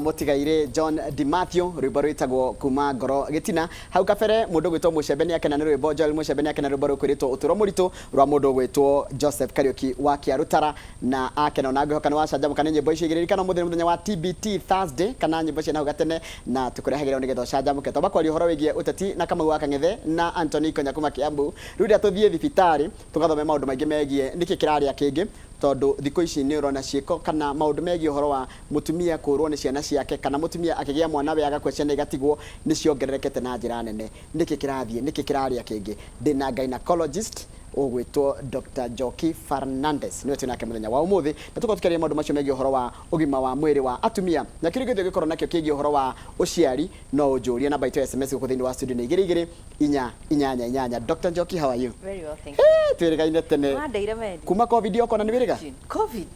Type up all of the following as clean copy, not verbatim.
Mũtigairĩ John DiMathew, rwĩmbo rwĩtagwo Kuma Ngoro Gĩtina. Hau kabere mũndũ ũgwĩtwo Mũcembe nĩ akena nĩ rwĩmbo, Joel Mũcembe nĩ akena nĩ rwĩmbo rũkwĩrĩtwo Ũtũro Mũritũ rwa mũndũ ũgwĩtwo Joseph Kariũki wa Kĩarũtara, na akena ona ngwĩhoka nĩ wacanjamũka nĩ nyĩmbo icio igĩrĩ. Ririkana ũmũthĩ nĩ mũthenya wa TBT Thursday kana nyĩmbo cia nahau gatene, na tũkũrehagĩra nĩgetha ũcanjamũke. Twamba kwaria ũhoro wĩgiĩ ũteti na Kamau wa Kang'ethe na Anthony Ikonya kuma Kiambu. Rĩu rĩrĩa tũthiĩ thibitarĩ tũgathome maũndũ maingĩ megiĩ nĩkĩ kĩrarĩa kĩngĩ, tondũ thikũ ici nĩ ũrona ciĩko kana maũndũ megiĩ ũhoro wa mũtumia kũũrwo nĩ ciana ciake kana mũtumia akĩgĩa mwana we agakua ciana igatigwo nĩ ciongererekete na njĩra nene. Nĩkĩ kĩrathiĩ? Nĩkĩ kĩrarĩa kĩngĩ? Ndĩna gynecologist ũgwĩtwo Dr. Njoki Fernandez, nĩwe twĩ nake mũthenya wa ũmũthĩ, na tũkorwo tũkĩaria maũndũ macio megiĩ ũhoro wa ũgima wa mwĩrĩ wa atumia. Na kĩũria gĩothe ũngĩkorwo nakĩo kĩgiĩ ũhoro wa ũciari no ũnjũrie. Namba itũ ya SMS gũkũ thĩinĩ wa studio nĩ igĩrĩ igĩrĩ inya inyanya inyanya. Dr. Njoki, how are you? Very well, thank you. Twĩrĩgaine tene. Wandeire wendi. Kuma COVID yoka ona nĩ wĩrĩga? COVID.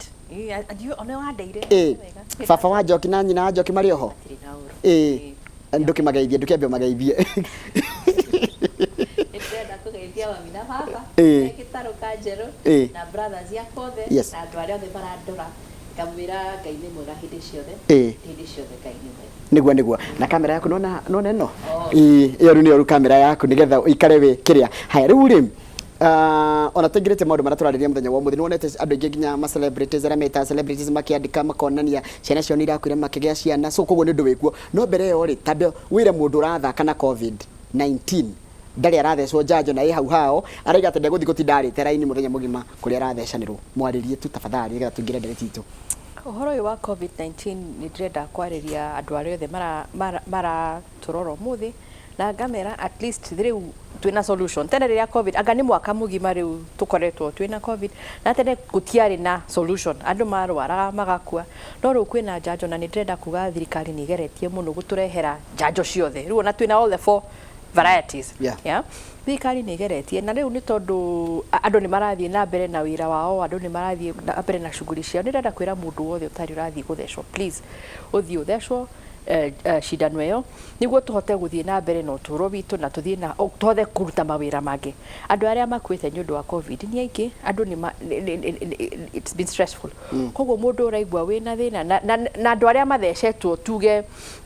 Ona wandeire. Ĩ, baba wa Njoki na nyina wa Njoki marĩ oho? Hatirĩ na ũru. Ĩ, ndũkĩmageithie, ndũkĩambe ũmageithie. Nĩndĩrenda kũgeithia mami na baba. Ĩ. Me gĩtarũ ka njerũ. Ĩ. Na brothers yakwa othe. Yes. Na andũ arĩa othe marandora. Ngamwĩra Ngai nĩ mwega hĩndĩ ciothe. Ĩ. Hĩndĩ ciothe Ngai nĩ mwega. Nĩguo nĩguo. Na kamera yaku nona nona ĩno? Oh. Ĩ, ĩyo rĩu nĩyo rĩu kamera yaku nĩgetha ũikare wĩ kĩrĩa. Haya rĩu rĩ, ona tũingĩrĩte maũndũ marĩa tũrarĩrĩria mũthenya wa ũmũthĩ, nĩwonete andũ aingĩ nginya ma celebrities arĩa metaga celebrities makĩandĩka makonania ciana ciao nĩ irakuire makĩgĩa ciana, so koguo nĩ ũndũ wĩkuo. No mbere ĩyo rĩ, tambe wĩre mũndũ ũrathaka na COVID-19 ndarĩ arathecwo njanjo na ĩ hau hao, arauga atĩ ndegũthiĩ gũtinda arĩte raini mũthenya mũgima kũrĩa arathecanĩrwo. Mwarĩrie tu tafadhali nĩgetha tũingĩre ndereti itũ. Ũhoro ũyũ wa COVID-19 nĩ ndĩrenda kwarĩria andũ arĩa othe maratũrora ũmũthĩ na ngamera at least rĩu twĩna solution. Tene rĩrĩa COVID, anga nĩ mwaka mũgima rĩu tũkoretwo twĩna COVID, na tene gũtiarĩ na solution, andũ marwaraga magakua, no rĩu kwĩna njanjo na nĩ ndĩrenda kuga thirikari nĩ ĩgeretie mũno gũtũrehera njanjo ciothe. Rĩu ona twĩna all the four varieties. Yeah. Thirikari nĩ ĩgeretie na rĩu nĩ tondũ andũ nĩ marathiĩ na mbere na wĩra wao, andũ nĩ marathiĩ na mbere na shughuli ciao. Nĩ ndĩrenda kwĩra mũndũ wothe ũtarĩ ũrathiĩ gũthecwo, please ũthiĩ ũthecwo cindano ĩyo nĩguo tũhote gũthiĩ na mbere na ũtũũro witũ na tũthiĩ na tũhote kũruta mawĩra mangĩ. Andũ arĩa makuĩte nĩ ũndũ wa COVID nĩ aingĩ, andũ nĩ it's been stressful. Koguo mũndũ ũraigua wĩna thĩna na andũ arĩa mathecetwo tuge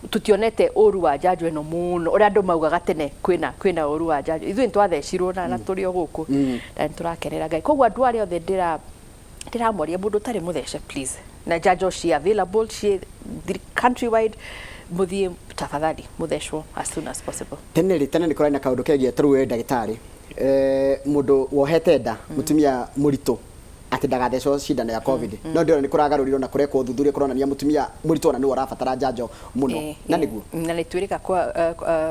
tutionete ũru wa njanjo ĩno mũno ũrĩa andũ maugaga tene kwĩna kwĩna ũru wa njanjo. Ithuĩ nĩ twathecirwo na tũrĩ o gũkũ na nĩ tũrakenera Ngai. Koguo andũ arĩa othe ndĩramoria mũndũ ũtarĩ mũthece, please, na njanjo ci available ci countrywide, mũthiĩ tafadhali mũthecwo as soon as possible. Tene rĩ, tene nĩ kũrarĩ na kaũndũ kegiĩ tarĩu wĩ ndagĩtarĩ, mũndũ wohete nda, mũtumia mũritũ, atĩ ndagathecwo cindano ya COVID, no ndĩrona nĩ kũragarũrirwo na kũrekwo ũthuthuria kũronania mũtumia mũritũ ona nĩwe ũrabatara njanjo mũno, na nĩguo? Na nĩ twĩrĩga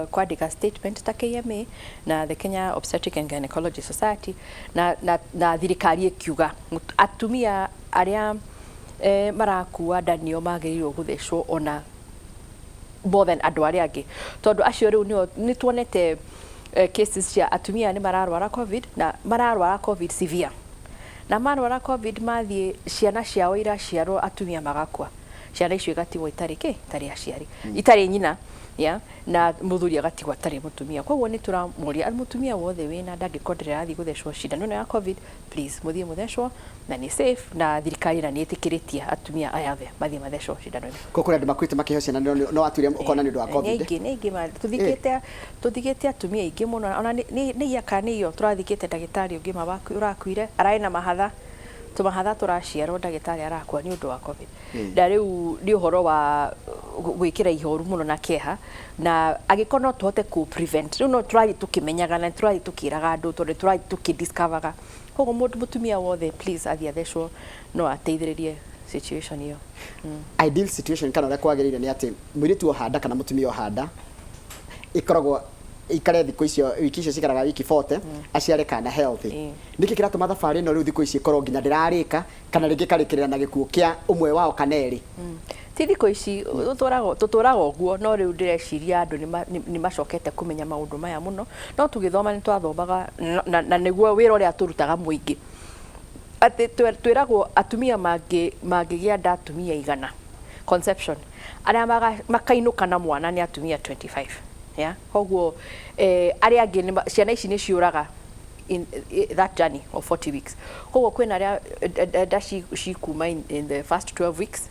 kwandĩka statement ta KMA na the Kenya Obstetric and Gynecology Society na thirikari ĩkiuga atumia arĩa marakua nda nĩo magĩrĩirwo gũthecwo ona more than andũ arĩa angĩ, tondũ acio rĩu nĩo nĩ tuonete cases cia atumia nĩ mararwara COVID na mararwara COVID severe, na marwara COVID mathiĩ ciana ciao iraciarwo, atumia magakua, ciana icio igatigwo itarĩ kĩ, itarĩ aciari, itarĩ nyina ya na mũthuri agatigwo atarĩ mũtumia. Koguo nĩ tũramoria mũtumia wothe wĩna nda, angĩkorwo ndĩrĩ arathiĩ gũthecwo cindano ĩno ya COVID, please mũthiĩ mũthecwo na nĩ safe, na thirikari na nĩ ĩtĩkĩrĩtie atumia aya othe mathiĩ mathecwo cindano ĩno. Ko kũrĩ andũ makuĩte makĩheo ciana no watuire ũkona nĩ ũndũ wa COVID? Nĩ aingĩ, nĩ aingĩ tũthikĩte atumia aingĩ mũno, ona nĩ iya kana nĩ iyo tũrathikĩte ndagĩtarĩ ũngĩ ũrakuire ararĩ na mahatha, tũmahatha tũraciarwo, ndagĩtarĩ arakua nĩ ũndũ wa COVID. Na rĩu nĩ ũhoro wa gwĩkĩra ihoru mũno na kĩeha, na angĩkorwo no tũhote kũ prevent, rĩu no tũrathiĩ tũkĩmenyaga na tũrathiĩ tũkĩraga andũ tondũ tũrathiĩ tũkĩdiscoveraga. Koguo mũndũ mũtumia wothe, please, athiĩ athecwo, no ateithĩrĩrie situation ĩyo. Ideal situation kana ũrĩa kwagĩrĩire nĩ atĩ mũirĩtu oha nda kana mũtumia oha nda ĩkoragwo ikare thikũ icio, wiki icio cikaraga wiki 40, aciare kana healthy. Nĩkĩ kĩratũma thabarĩ ĩno rĩu thikũ ici ĩkorwo nginya ndĩrarĩka kana rĩngĩ karĩkĩrĩra na gĩkuũ kĩa ũmwe wao kana erĩ? Ti thikũ ici tũtũraga ũguo, no rĩu ndĩreciria andũ nĩ macokete kũmenya maũndũ maya mũno, no tũgĩthoma nĩ twathomaga na nĩguo wĩra ũrĩa tũrutaga mũingĩ atĩ twĩragwo atumia mangĩgĩa nda, atumia 100 conception arĩa makainũka na mwana nĩ atumia 25, yeah? Koguo arĩa angĩ ciana ici nĩ ciũraga in that journey of 40 weeks. Koguo kwĩna arĩa nda cikuma in the first 12 weeks,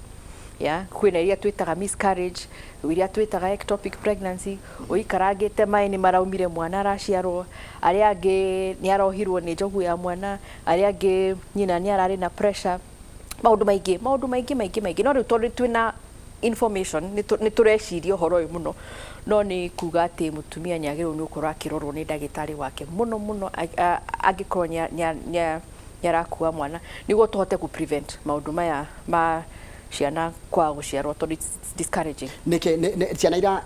Ya kwĩna iria twĩtaga miscarriage, iria twĩtaga ectopic pregnancy, ũikarangĩte maĩ nĩ maraumire mwana araciarwo, arĩa angĩ nĩ arohirwo nĩ njogu ya mwana, arĩa angĩ nyina nĩ ararĩ na pressure, maũndũ maingĩ, maũndũ maingĩ maingĩ maingĩ. No rĩu tondũ twĩna information nĩ tũreciria ũhoro ũyũ mũno, no nĩ kuga atĩ mũtumia nĩ agĩrĩirwo nĩ gũkorwo akĩrorwo nĩ ndagĩtarĩ wake mũno mũno angĩkorwo nĩ arakua mwana, nĩguo tũhote kũ prevent maũndũ maya ma ciana kwaga gũciarwo, tondũ it's discouraging. Nĩkĩ ciana ira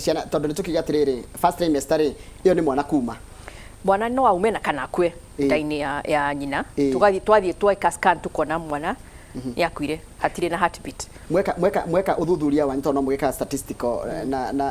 ciana, tondũ nĩ tũkiuga atĩrĩrĩ, first trimester rĩ, ĩyo nĩ mwana kuma? Mwana no aume na kana akue nda-inĩ ya nyina. Tũgathiĩ, twathiĩ tweka scan, tukona mwana nĩ akuire, hatirĩ na heartbeat. Mweka ũthuthuria wanyu, tondũ no mũgĩkaga statistical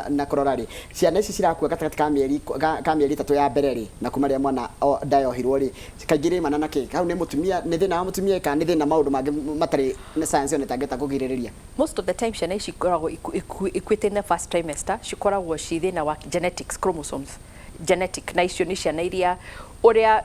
na kũrora rĩ, ciana ici cirakua gatagatĩ ka mĩeri 3 ya mbere rĩ, na kuma rĩrĩa mwana nda yohirwo rĩ, kaingĩ rĩ mana na kĩ hau? Nĩ mũtumia, nĩ thĩna wa mũtumia, kana nĩ thĩna maũndũ mangĩ matarĩ na science ona ĩtangĩhota kũgirĩrĩria? Most of the time ciana ici ikoragwo ikuĩte in the first trimester, cikoragwo ci thĩna wa genetics, chromosomes, genetic, na icio nĩ ciana iria ũrĩa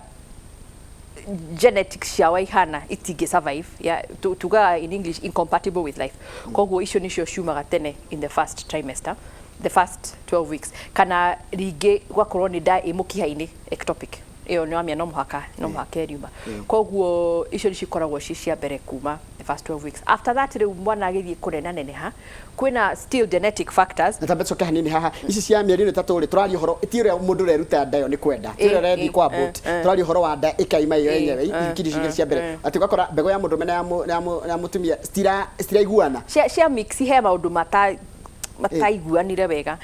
genetics ciao ihana itingĩ survive, yeah, tugaga in English incompatible with life. Koguo icio nicio ciumaga tene in the first trimester, the first 12 weeks, kana ringĩ gwakorwo nĩ nda ĩ mũkiha-inĩ, ectopic, ĩyo nĩ wamenya no mũhaka ĩriuma. Koguo icio nĩcio ikoragwo ci cia mbere kuma the first 12 weeks. After that rĩu mwana agĩthiĩ kũnenaneneha, kwĩna still genetic factors. Na tambe coke hanini haha, ici cia mĩeri ĩno 3 rĩ, tũraria ũhoro ti ũrĩa mũndũ ũreruta nda ĩyo nĩ kwenda, ti ũrĩa ũrethiĩ kwa abort, tũraria ũhoro wa nda ĩkaima ĩyo yenyewe, ikindi cigĩrĩ cia mbere, atĩ ũgakora mbegũ ya mũndũrũme na ya mũtumia citiraiguana. Cia mix, he maũndũ mataiguanire wega.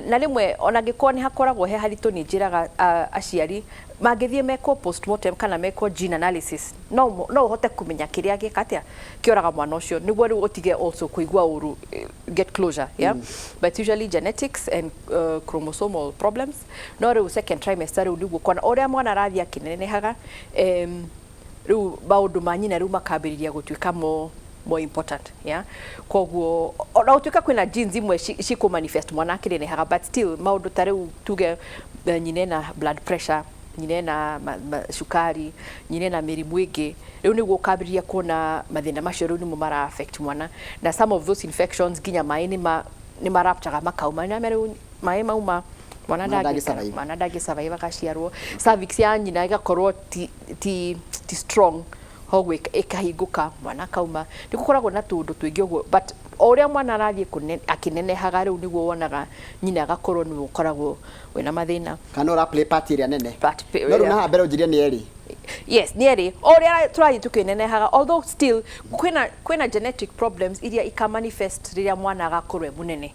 Na rĩmwe ona angĩkorwo nĩ hakoragwo he haritũ, nĩ njĩraga aciari mangĩthiĩ mekwo postmortem kana mekwo gene analysis, no ũhote kũmenya kĩrĩa gĩka atĩa kĩoraga mwana ũcio, nĩguo rĩu ũtige also kũigua ũru, get closure, yeah? But usually genetics and chromosomal problems. No rĩu second trimester rĩu nĩguo kona ũrĩa mwana arathiĩ akĩnenehaga, rĩu maũndũ ma nyina rĩu makambĩrĩria gũtuĩka more important, yeah? Koguo ona gũtuĩka kwĩna genes imwe cikũ manifest mwana akĩnenehaga, but still maũndũ ta rĩu tuge nyina ena blood pressure, nyina ena cukari, nyina ena mĩrimũ ĩngĩ, rĩu nĩguo ũkambĩrĩria kuona mathĩna macio rĩu nĩmo mara affect mwana. Na some of those infections nginya maĩ nĩ marapchaga makauma, nĩ rĩu maĩ mauma mwana Mwana ndangĩ ndangĩ-survive. Mwana ndangĩ survive, agaciarwo cervix ya nyina ĩgakorwo ti strong, koguo ĩkahingũka, mwana akauma. Nĩ gũkoragwo na tũũndũ tũingĩ ũguo, but o ũrĩa mwana arathiĩ akĩnenehaga, rĩu nĩguo wonaga nyina agakorwo nĩwe ũkoragwo wĩna mathĩna. Kana ũra play part ĩrĩa nene. Part No rĩu na haha mbere ũnjĩrie nĩ erĩ. Yes, nĩ erĩ. O ũrĩa tũrathiĩ tũkĩnenehaga, although still kwĩna genetic problems iria ika manifest rĩrĩa mwana agakorwo e mũnene,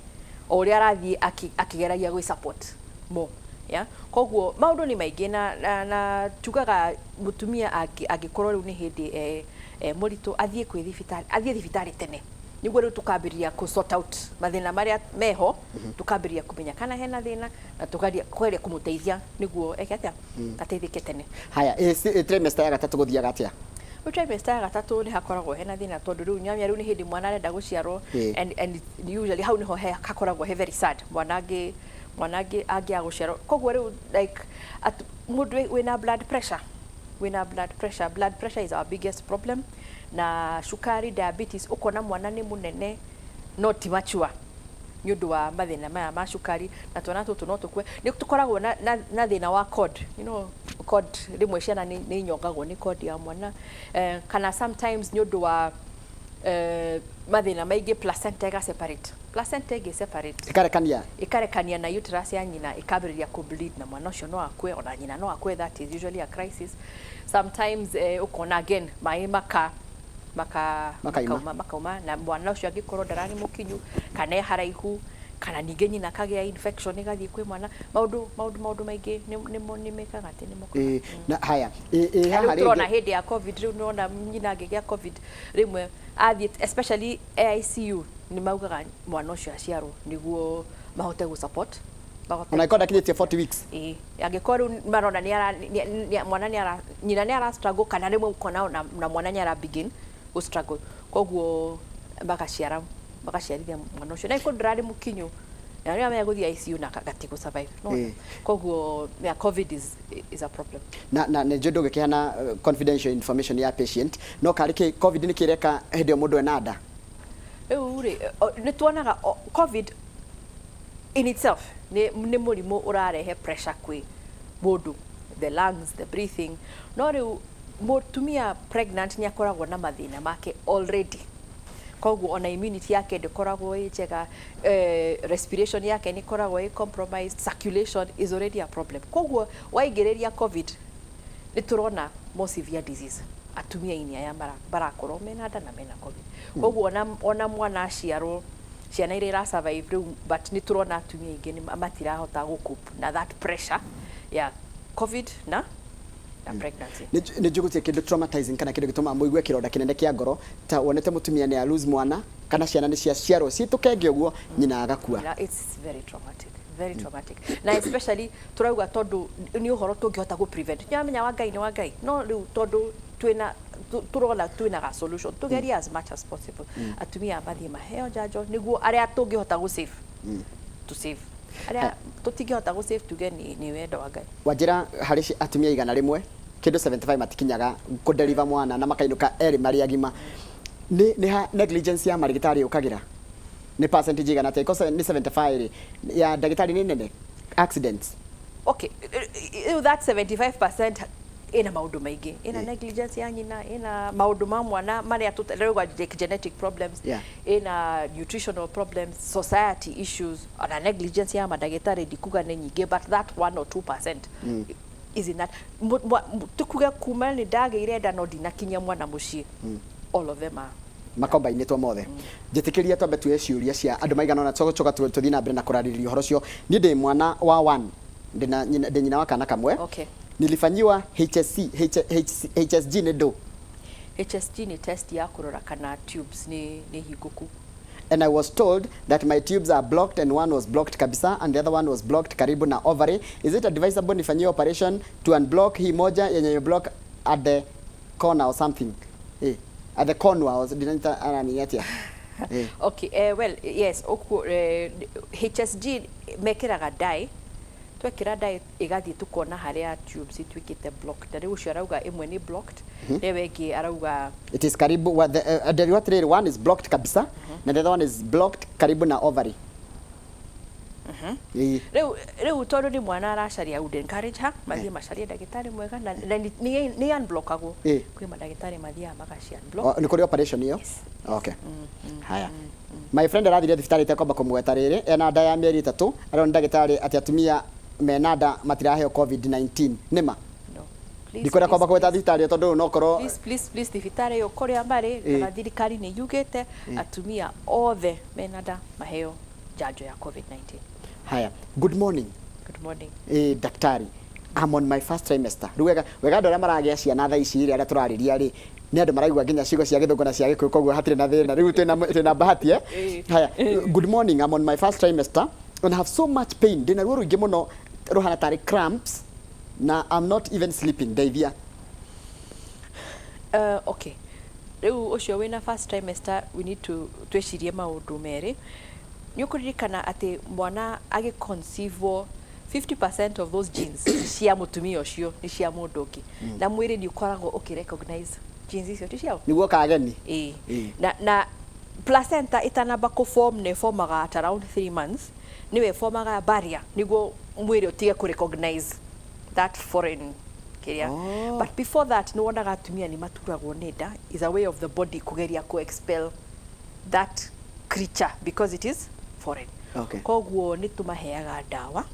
o ũrĩa arathiĩ akĩgeragia gwĩ support more, yeah? Koguo maũndũ nĩ maingĩ na tugaga mũtumia angĩkorwo rĩu nĩ hĩndĩ e mũritũ, athiĩ kwĩ thibitarĩ, athiĩ thibitarĩ tene, nĩguo rĩu tũkambĩrĩria kũ sort out mathĩna marĩa meho, tũkambĩrĩria kũmenya kana hena thĩna na tũkageria kũgeria kũmũteithia nĩguo eke atĩa, ateithĩke tene. Haya, trimester ya gatatũ gũthiaga atĩa? Rĩu trimester ya gatatũ nĩ hakoragwo hena thĩna, tondũ rĩu nyamia rĩu nĩ hĩndĩ mwana arenda gũciarwo. And usually hau nĩho hakoragwo he very sad, mwana angĩ angĩaga gũciarwo. Koguo rĩu like mũndũ wĩna blood pressure, blood pressure is our biggest problem, na cukari, diabetes. Ũkona mwana nĩ mũnene no ti mature nĩ ũndũ wa mathĩna maya ma cukari, na twana tũtũ no tũkue. Nĩ tũkoragwo na thĩna wa cord, cord, rĩmwe ciana nĩ inyongagwo nĩ cord ya mwana, kana sometimes nĩ ũndũ wa mathĩna maingĩ, placenta ĩga separate. Placenta ĩngĩ separate, ĩkarekania. Ĩkarekania na uterus ya nyina, ĩkambĩrĩria kũ bleed, na mwana ũcio no akue, ona nyina no akue. That is usually a crisis. Sometimes ũkona again maĩ maka Makaima. Makauma, na mwana ũcio angĩkorwo ndararĩ mũkinyu kana e haraihu, kana ningĩ nyina akagĩa infection ĩgathiĩ kwĩ mwana, maũndũ maingĩ nĩ mekaga atĩ nĩ mokaga. Na haya, ĩ Na haha rĩu tũrona rĩngĩ hĩndĩ ya COVID, rĩu nĩwona nyina angĩgĩa COVID rĩmwe athiĩ especially AICU, nĩ maugaga mwana ũcio aciarwo nĩguo mahote gũ support, mahote ona ĩkorwo ndakinyĩtie 40 weeks. Ĩĩ, angĩkorwo rĩu marona nĩ ara nĩ- nĩ- mwana nĩ ara nyina nĩ ara struggle, kana rĩmwe ũkona ona mwana nĩ ara begin gũ struggle, koguo magaciara, magaciarithia mwana ũcio na ĩkorwo ndũrarĩ mũkinyu na rĩrĩa megũthiĩ ICU na gatigũ survive no. Koguo yeah, COVID is a problem. Na nĩ njũĩ ndũngĩkĩheana confidential information ya patient, no karĩ kĩ COVID nĩ kĩreka hĩndĩ ĩyo mũndũ ena nda? Rĩu rĩ, nĩ tuonaga COVID in itself nĩ mũrimũ ũrarehe pressure kwĩ mũndũ, the lungs, the breathing. No rĩu mũtumia pregnant nĩ akoragwo na mathĩna make already, koguo ona immunity yake ndĩkoragwo ĩ njega, respiration yake nĩ ĩkoragwo ĩ compromised, circulation is already a problem. Koguo waingĩrĩria COVID, nĩ tũrona more severe disease atumia-inĩ aya marakorwo mena nda na mena COVID. Koguo ona mwana aciarwo, ciana iria ira survive rĩu, but nĩ tũrona atumia aingĩ matirahota gũ cope na that pressure ya COVID na pregnancy. Nĩ njũgũtie kĩndũ traumatizing kana kĩndũ gĩtũmaga mũigue kĩronda kĩnene kĩa ngoro ta wonete mũtumia nĩ a lose mwana kana ciana nĩ ciaciarwo ciĩtũkenge ũguo, nyina agakua. Yeah, it's very traumatic, very traumatic, na especially turauga tondu ni uhoro tungihota gu prevent. Nĩwamenya wa Ngai nĩ wa Ngai, no rĩu tondu twina turona twina ga solution, tugerie as much as possible atumia mathiĩ maheo njanjo nĩguo arĩa tũngĩhota gũ save, to save arĩa tũtingĩhota gũ save, tuge nĩ wendo wa Ngai. Wanjĩra harĩ atumia 100, kĩndũ 75 matikinyaga kũdeliver mwana na makainũka erĩ marĩ agima. Nĩ ha negligence ya marigitari yũkagĩra? Nĩ percentage igana atĩa? Iko nĩ 75 rĩ, ya ndagĩtarĩ nĩ nene, accidents? Okay, rĩu that 75% ĩna maũndũ maingĩ, ĩna negligence ya nyina, ĩna maũndũ ma mwana marĩa tũrauga like genetic problems, ĩna nutritional problems, society issues, ona negligence ya mandagĩtarĩ. Ndikuga nĩ nyingĩ, but that 1 or 2% is in that. Tukuge kuma nĩ ndagĩire nda no ndinakinyia mwana mũciĩ, all of them are Makombainĩtwo mothe. Njĩtĩkĩria twambe tuoye ciũria cia andũ maigana ũna, tũcoka tũthiĩ na mbere na kũrarĩrĩria ũhoro ũcio. Niĩ ndĩ mwana wa one, ndĩ nyina wa kana kamwe. Nilifanyiwa HSC, H, HSG nĩ ndũ? HSG nĩ test ya kũrora kana tubes nĩ hingũku. And I was told that my tubes are blocked and one was blocked kabisa and the other one was blocked karibu na ovary. Is it advisable nifanyie operation to unblock hii moja yenye block at the corner or something? At the corner or didn't anani atia? Okay, well, yes, oku, HSG mekĩraga dye, twekĩra dye ĩgathiĩ tukona harĩa tubes ituĩkĩte blocked, na rĩu ũcio arauga ĩmwe nĩ blocked, rĩu ĩngĩ arauga It is karibu what the what really one is blocked kabisa na the other one is blocked karibu na ovary. Rĩu tondũ nĩ mwana aracaria, I would encourage her mathiĩ macarie ndagĩtarĩ mwega na nĩ unblockagwo. Kwĩ mandagĩtarĩ mathiaga magaci unblock. Oh, nĩ kũrĩ operation ĩyo? Yes. Okay. Haya. My friend arathire thibitarĩ itekwamba kũmũgweta rĩrĩ, ena nda ya mĩeri 3, arona ndagĩtarĩ atĩ atumia mena nda matiraheo COVID-19. Nĩma? No. Please, Ndikwenda kwamba please, kũgweta thibitarĩ ĩyo tondũ no korwo please, please, please, thibitarĩ ĩyo kũrĩa marĩ kana thirikari nĩ yugĩte atumia othe mena nda maheo njanjo ya COVID-19. Haya. Good morning. Good morning. Daktari, I'm on my first trimester. Rĩu wega wega andũ arĩa maragĩa ciana thaa ici rĩ, arĩa tũrarĩria rĩ, nĩ andũ maraigua nginya ciugo cia Gĩthũngũ na cia Gĩkũyũ, koguo hatirĩ na thĩna. Rĩu twĩna bahati, eh? Haya, good morning, I'm on my first trimester and I have so much pain. Ndĩna ruo rũingĩ mũno rũhana tarĩ cramps na I'm not even sleeping. Ndeithia. Okay, rĩu ũcio wĩna first trimester, we need to twĩcirie maũndũ merĩ. Nĩ ũkũririkana atĩ mwana agĩconceive, 50% of those genes cia mũtumia ũcio nĩ cia mũndũ ũngĩ, na mwĩrĩ nĩ ũkoragwo ũkĩ-recognize genes icio ti ciao. Nĩguo kageni. Ĩĩ. Na placenta ĩtanamba kũform, nĩ ĩformaga at around 3 months, nĩwe ĩformaga barrier nĩguo mwĩrĩ ũtige kũ-recognize that foreign kĩrĩa. But before that, nĩ wonaga atumia nĩ maturagwo nĩ nda, is a way of the body kũgeria kũ expel that creature because it is foreign. Koguo nĩ tũmaheaga ndawa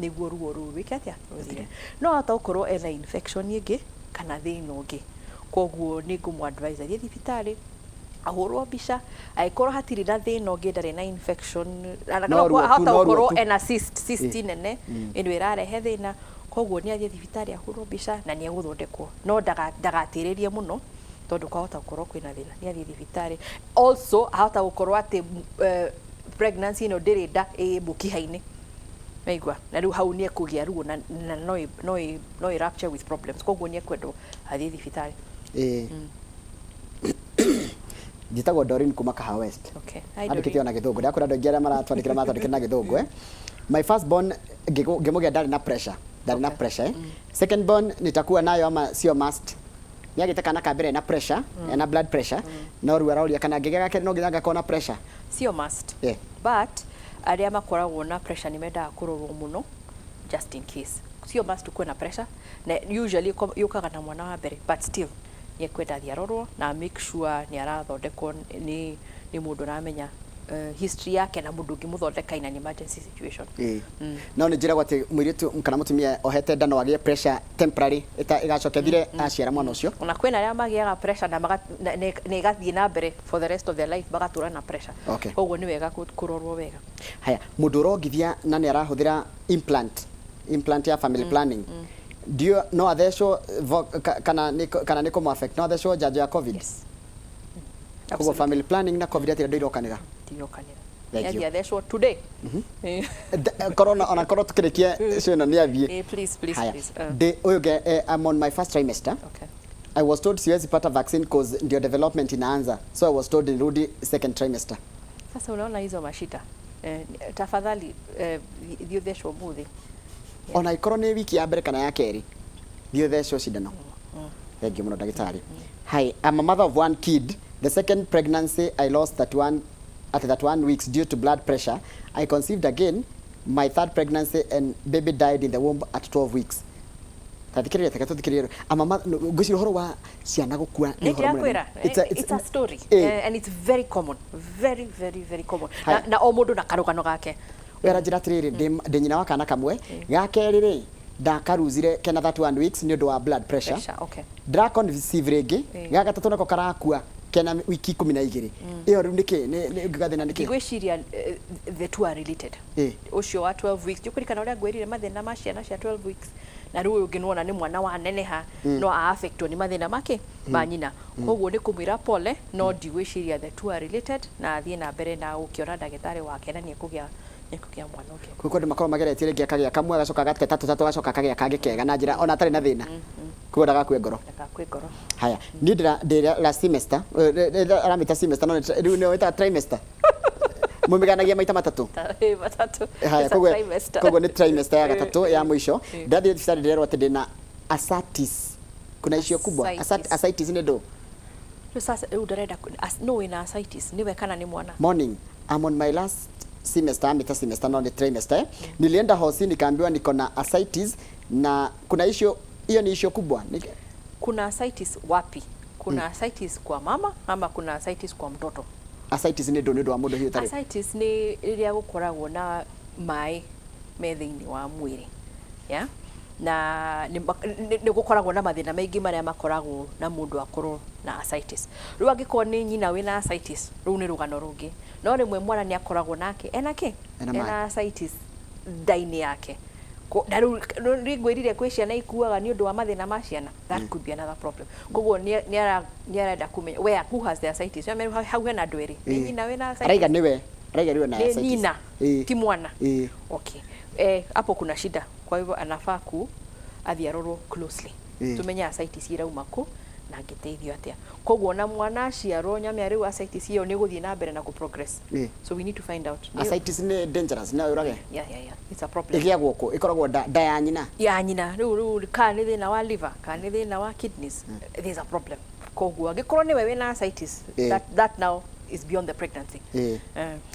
nĩguo ruo rũu rwĩke atĩa, rũthire. No ahota gũkorwo ena infection ĩngĩ kana thĩna ũngĩ, koguo nĩ ngũmũ advise athiĩ thibitarĩ ahũrwo mbica, angĩkorwo hatirĩ na thĩna ũngĩ, ndarĩ na infection, No ruo tu, ahota no ruo gũkorwo tu. ena cyst nene ĩno ĩrarehe thĩna. Koguo nĩ athiĩ thibitarĩ ahũrwo mbica na nĩ egũthondekwo, no ndagatĩrĩrie mũno tondũ kwahota gũkorwo kwĩna thĩna. Nĩ athiĩ thibitarĩ. Also ahota gũkorwo atĩ pregnancy ĩno ndĩrĩ nda, ĩ mũkiha-inĩ, waigua, na rĩu hau nĩ ekũgĩa ruo na no ĩ rupture with problems, koguo nĩ ekwendwo athiĩ thibitarĩ. Ĩĩ. Njĩtagwo Doreen kuma Kahawa West. Okay. Hi, Andĩkĩte Doreen. ona Gĩthũngũ, ndakwĩra andũ aingĩ arĩa maratwandĩkĩra maratwandĩkĩra na Gĩthũngũ, eh. My first born ngĩmũgĩa ndarĩ na pressure, ndarĩ na pressure, eh. Second born nitakuwa nayo ama sio must? Nĩ agĩte kana ka mbere na pressure, ena blood pressure, no rĩu aroria kana angĩgĩa gake no nginya ngakorwo na pressure. Sio must. But arĩa makoragwo na pressure nĩ mendaga kũrorwo mũno just in case. Sio must kuwe na pressure, na usually yũkaga na mwana wa mbere, but still nĩ ekwenda athiĩ arorwo na make sure nĩ arathondekwo nĩ mũndũ ũramenya history yake na mũndũ ũngĩmũthondeka in an emergency situation. Ĩĩ. No nĩ njĩragwo atĩ mũirĩtu kana mũtumia ohete nda no agĩe pressure temporary ĩgacoka ĩthire aciara mwana ũcio. Ona kwĩna arĩa magĩaga pressure na ĩgathiĩ na mbere for the rest of their life, magatũra na pressure. Koguo nĩ wega kũrorwo wega. Haya, mũndũ ũrongithia na nĩ arahũthĩra implant ya family planning, ndio no athecwo kana nĩ kũmũ affect, no athecwo njanjo ya COVID? Yes. Koguo family planning na COVID atirĩ andũ irokanĩra. Tirokanĩra. Thank you. Athiĩ athecwo today. Corona ona korwo tukĩrĩkia cio ĩno nĩ athiĩ. Please, please, Haya. please. Ndĩ ũyũ I'm on my first trimester. I was told siwezi pata vaccine cause ndio development inaanza, so I was told nirudi second trimester. Sasa unaona hizo mashida. Tafadhali thiĩ ũthecwo ũmũthĩ. Ona ikorwo nĩ wiki ya mbere kana ya kerĩ, thiĩ ũthecwo cindano. Thank you mũno ndagĩtarĩ. Hi, I'm a mother of one kid. The second pregnancy I lost 31 at 31 weeks due to blood pressure. I conceived again my third pregnancy and baby died in the womb at 12 weeks. Tathikĩrĩria, teka tũthikĩrĩrie. Ama ngwĩciria ũhoro wa ciana gũkua nĩ ũhoro mũnene. Nĩndĩrakwĩra, it's a story. And it's very common, very very very common. Haya. Na o mũndũ na karũgano gake. Ũyũ aranjĩra atĩrĩrĩ, ndĩ nyina wa kana kamwe ga kerĩ rĩ, ndakaruzire kena 31 weeks nĩ ũndũ wa blood pressure. Pressure, okay. Ndĩraconceive rĩngĩ, ga gatatũ nako karakua kena wiki 12. Ĩyo rĩu nĩkĩ nĩ gathĩna nĩkĩ? Ndigwĩciria the two are related. Ũcio wa 12 weeks ndiũkũririkana ũrĩa ngwĩrire mathĩna ma ciana cia 12 weeks, na rĩu ũyũ ũngĩ nĩwona nĩ mwana wa neneha, no a-affectwo nĩ mathĩna make ma nyina, koguo nĩ kũmwĩra pole, no ndigwĩciria the two are related, na athiĩ na mbere na gũkĩona ndagĩtarĩ wake na nĩekũgĩa mwana ũngĩ. Kwĩ andũ makoragwo mageretie rĩngĩ akagĩa kamwe, agacoka agate tatũ tatũ, agacoka akagĩa kangĩ kega na njĩra ona atarĩ na thĩna, koguo ndagakue ngoro. Ndagakue ngoro. Haya, niĩ ndĩra last semester, aramĩta semester, no rĩu nĩyo ĩtaga trimester, mũmĩganagia maita matatũ. Matatũ. Haya, It's a trimester. Koguo nĩ trimester ya gatatũ ya mũico. Ndathiĩ thibitarĩ ndĩrerwo atĩ ndĩna ascites. Kuna icio kubwa. Ascites. Ascites nĩ ndũ? Rĩu sasa rĩu ndarenda no wĩna ascites nĩwe kana nĩ mwana? Morning, I'm on my last semester, amita semester, no ni trimester. Nilienda hosi nikaambiwa niko na ascites na kuna issue, hiyo ni issue kubwa. Kuna ascites wapi? Kuna ascites kwa mama ama kuna ascites kwa mtoto? Ascites nĩ ndũ nĩ ũndũ wa mũndũ hiũ tarĩ? Ascites nĩ rĩrĩa gũkoragwo na maĩ me thĩinĩ wa mwĩrĩ. Yeah? Na nĩ gũkoragwo na mathĩna maingĩ marĩa makoragwo na mũndũ akorwo na ascites. Rĩu angĩkorwo nĩ nyina wĩna ascites, rũu nĩ rũgano rũngĩ. No rĩmwe mwana nĩ akoragwo nake ena kĩ? Ena maĩ. Ena ascites nda-inĩ yake. Na rĩu nĩ ngwĩrire kwĩ ciana ikuaga nĩ ũndũ wa mathĩna ma ciana. That could be another problem. Koguo nĩ arenda kũmenya where, who has the ascites. Hau hena andũ erĩ. Nĩ nyina wĩna ascites. Araiga nĩwe, araiga nĩwe na Nĩ ascites. nyina, ti mwana. Okay. Hapo kuna shida. Kwa hivyo anafaa ku athiĩ arorwo closely. Tumenye ascites irauma kũ na angĩteithio atĩa. Koguo ona mwana aciarwo nyamĩa rĩu ascites ĩyo nĩ gũthiĩ na mbere na kũ progress. So we need to find out. Ascites nĩ dangerous, no yũrage. Yeah. It's a problem. Ĩgĩagwo kũ? Ĩkoragwo nda ya nyina. Ya nyina. Rĩu kana nĩ thĩna wa liver, kana nĩ thĩna wa kidneys. There's a problem. Koguo angĩkorwo nĩwe wĩna ascites, that now is beyond the pregnancy.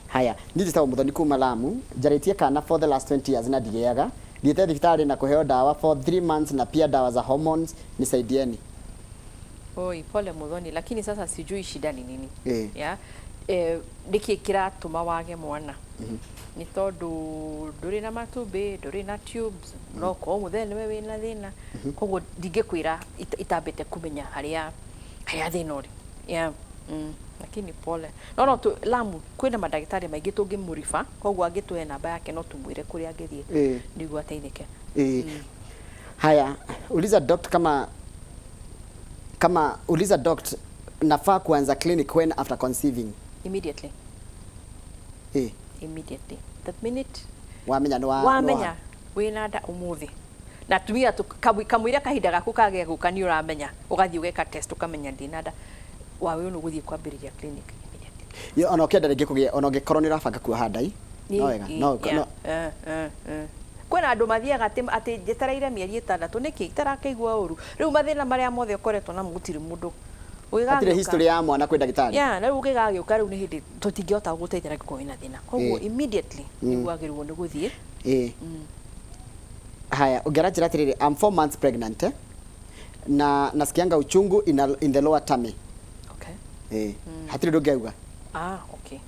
Haya, niĩ njĩtagwo Muthoni kuma Lamu, njarĩtie kana for the last 20 years na ndigĩaga. Thiĩte thibitarĩ na kũheo dawa for 3 months na pia dawa za hormones, nisaidieni. Oi, pole Muthoni, lakini sasa sijui shida ni nini. Yeah. Nĩkĩ kĩratũma wage mwana? Nĩ tondũ ndũrĩ na matumbĩ, ndũrĩ na tubes, no korwo mũthee nĩwe wĩna thĩna. Koguo ndingĩkwĩra itambĩte kũmenya harĩa thĩna ũrĩ. Yeah. Lakini pole. No, no, tu, Lamu kwĩna mandagĩtarĩ maingĩ tũngĩmũriba, koguo angĩtũhe namba yake no tũmwĩre kũrĩa angĩthiĩ nĩguo ateithĩke. Haya, uliza doc kama uliza doc nafaa kuanza clinic when after conceiving? Immediately. Immediately. The minute wamenya nĩ wa wamenya wĩna nda ũmũthĩ. Na tumia kamũira kahinda gaku kagĩa gũka nĩ ũramenya, ũgathiĩ ũgeka test ũkamenya ndĩna nda. Wawe nĩ ũgũthiĩ kwambĩrĩria clinic immediately. Yo, ona ũkĩenda rĩngĩ kũgĩa, ona ũngĩkorwo nĩ ũrabanga kuoha nda, no wega, no, no. Kwĩna andũ mathiaga atĩ njetereire mĩeri 6 nĩkĩ itarakĩigua ũru. Rĩu mathĩna marĩa mothe ũkoretwo namo gũtirĩ mũndũ. Hatirĩ Ũgĩgagĩũka- history ya mwana kwĩ ndagĩtarĩ. Yeah, na rĩu ũgĩgagĩũka rĩu nĩ hĩndĩ tũtingĩhota gũgũteithia na ngĩkorwo wĩna thĩna. Koguo immediately nĩguo wagĩrĩirwo nĩ gũthiĩ. Ĩĩ. Haya, ũngĩaranjĩra atĩrĩrĩ, I'm 4 months pregnant, eh? Na nasikianga uchungu in the lower tummy. Ĩĩ, hatirĩ ũndũ ũngĩauga. Ah, okay.